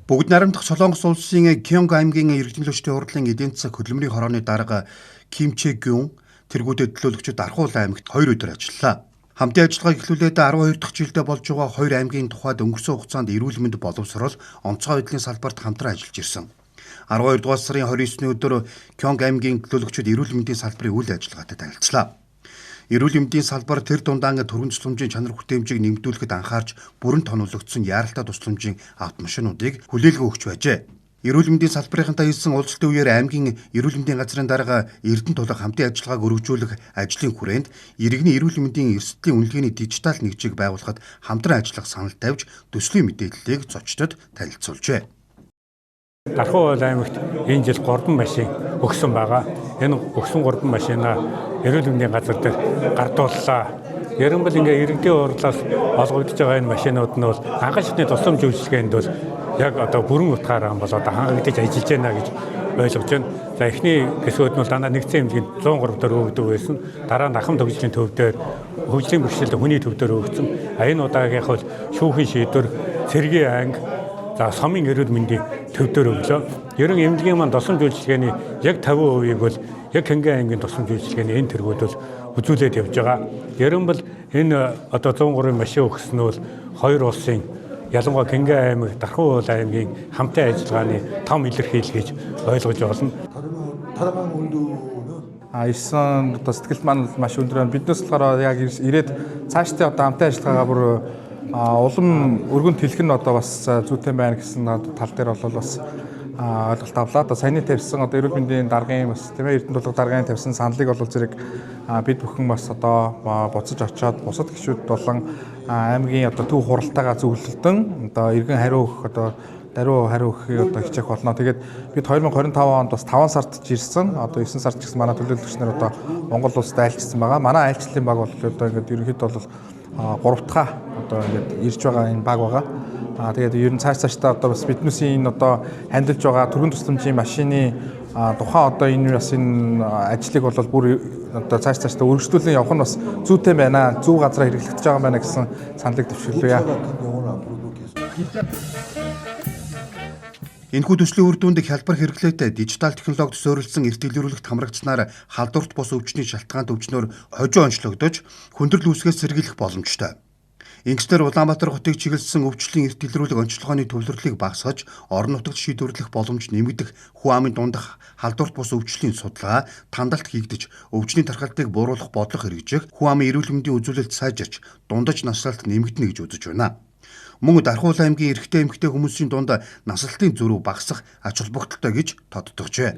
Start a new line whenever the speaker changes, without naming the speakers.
Бүгд найрамдах Солонгос улсын Кёнг аймгийн иргэнлэгчдийн хурлын эдийн засаг хөдөлмөрийн хорооны дарга Ким Чэ Гюн тэргүүдэд төлөөлөгчид Дархуул аймагт 2 өдөр ажиллалаа. Хамтын ажиллагааг эхлүүлээд 12 дахь жилдээ болж байгаа хоёр аймгийн тухайд өнгөрсөн хугацаанд эрүүл мэнд боловсрол, онцгой байдлын салбарт хамтран ажиллаж ирсэн. 12 дугаар сарын 29-ний өдөр Кёнг аймгийн төлөөлөгчид эрүүл мэндийн салбарын үйл ажиллагаатай танилцлаа. Эрүүл мэндийн салбар тэр дундаан түргэн тусламжийн чанар хүртээмжийг нэмэгдүүлэхэд анхаарч бүрэн тонологдсон яаралтай тусламжийн автомашинуудыг хүлээлгэн өгч байжээ. Эрүүл мэндийн салбарынхантай хийсэн уулзалтын үеэр аймгийн эрүүл мэндийн газрын дарга Эрдэнэ тулга хамтын ажиллагааг өргөжүүлэх ажлын хүрээнд иргэний эрүүл мэндийн эрсдлийн үнэлгээний дижитал нэгжийг байгуулахад хамтран ажиллах санал тавьж төслийн мэдээллийг зочдод танилцуулжээ.
Дархуул аймагт энэ жил 3 машин өгсөн байгаа. Энэ өгсөн 3 машинаа эрүүл мэндийн газар дээр гардууллаа. Ерөнхийдөө ингээ иргэдийн хурлаас олгогдож байгаа энэ машинууд нь бол анхан шатны тусламж үйлчилгээнд бол яг одоо бүрэн утгаараа бол одоо хангагдаж ажиллаж байна гэж ойлгож байна. За эхний хэсгүүд нь бол дандаа нэгдсэн эмнэлгийн 103 дээр өгдөг байсан. Дараа нь ахын төгжлийн төв дээр хөгжлийн бэрхшээлтэй хүний төв дээр өгсөн. А энэ удаагийнх бол шүүхийн шийдвэр, цэргийн анги, за сомын эрүүл мэндийн төв дээр өглөө. Ерөн эмнэлгийн маань тусламж үйлчилгээний яг 50%-ийг бол яг Хангай аймгийн тусламж үйлчилгээний энэ тэргүүд бол үзүүлээд явж байгаа. Ерөн бол энэ одоо 103 машин өгсөн нь бол хоёр улсын ялангуяа Хангай аймаг, Дархуул аймгийн хамтын ажиллагааны том илэрхийлэл гэж ойлгож байна.
А 9 одоо сэтгэлд маань маш өндөр байна. Биднээс болохоор яг ирээд цаашдын одоо хамтын ажиллагаагаа бүр улам өргөн тэлэх нь одоо бас зүйтэй байна гэсэн тал дээр бол бас ойлголт авлаа. Одоо саяны тавьсан одоо эрүүл мэндийн даргын бас тийм ээ Эрдэнэ тулга даргын тавьсан саналыг бол зэрэг бид бүхэн бас одоо буцаж очиод бусад гишүүд болон аймгийн одоо төв хуралтайгаа зөвлөлдөн одоо эргэн хариу өгөх одоо даруй хариу өгөхийг одоо хичээх болно. Тэгээд бид 2025 онд бас 5 сард ч ирсэн. Одоо 9 сард ч гэсэн манай төлөөлөгч нар одоо Монгол улсад айлчилсан байгаа. Манай айлчлалын баг бол одоо ингээд ерөнхийдөө бол 3 дахь одоо ингээд ирж байгаа энэ баг байгаа. Аа тэгээд ер нь цааш цаашдаа одоо бас биднээсийн энэ одоо хандилж байгаа түргэн тусламжийн машины тухайн одоо энэ бас энэ ажлыг бол бүр одоо цааш цаашдаа өргөжлүүлэн явах нь бас зүйтэй байна. Зөв газараа хэрэглэгдэж байгаа юм байна гэсэн саналыг дэвшүүлье.
Энэхүү төслийн үр дүнд хялбар хэрэглээтэй дижитал технологид суурилсан эрт илрүүлэгт хамрагдсанаар халдварт бус өвчний шалтгаан төвчнөр хожим онцлогдож хүндрэл үүсгээс сэргийлэх боломжтой. Ингэснээр Улаанбаатар хотыг чиглэсэн өвчлөлийн эрт илрүүлэг онцлогооны төвлөрлийг багасгаж орон нутагт шийдвэрлэх боломж нэмэгдэх, хүн амын дундах халдварт бус өвчлөлийн судалгаа тандалт хийгдэж өвчний тархалтыг бууруулах бодлого хэрэгжих, хүн амын эрүүл мэндийн үзүүлэлт сайжирч дундаж наслалт нэмэгдэнэ гэж үзэж байна. Мөн Дархуул аймгийн эрэгтэй эмэгтэй хүмүүсийн дунд наслалтын зөрүү багасах ач холбогдолтой гэж тодтогчээ.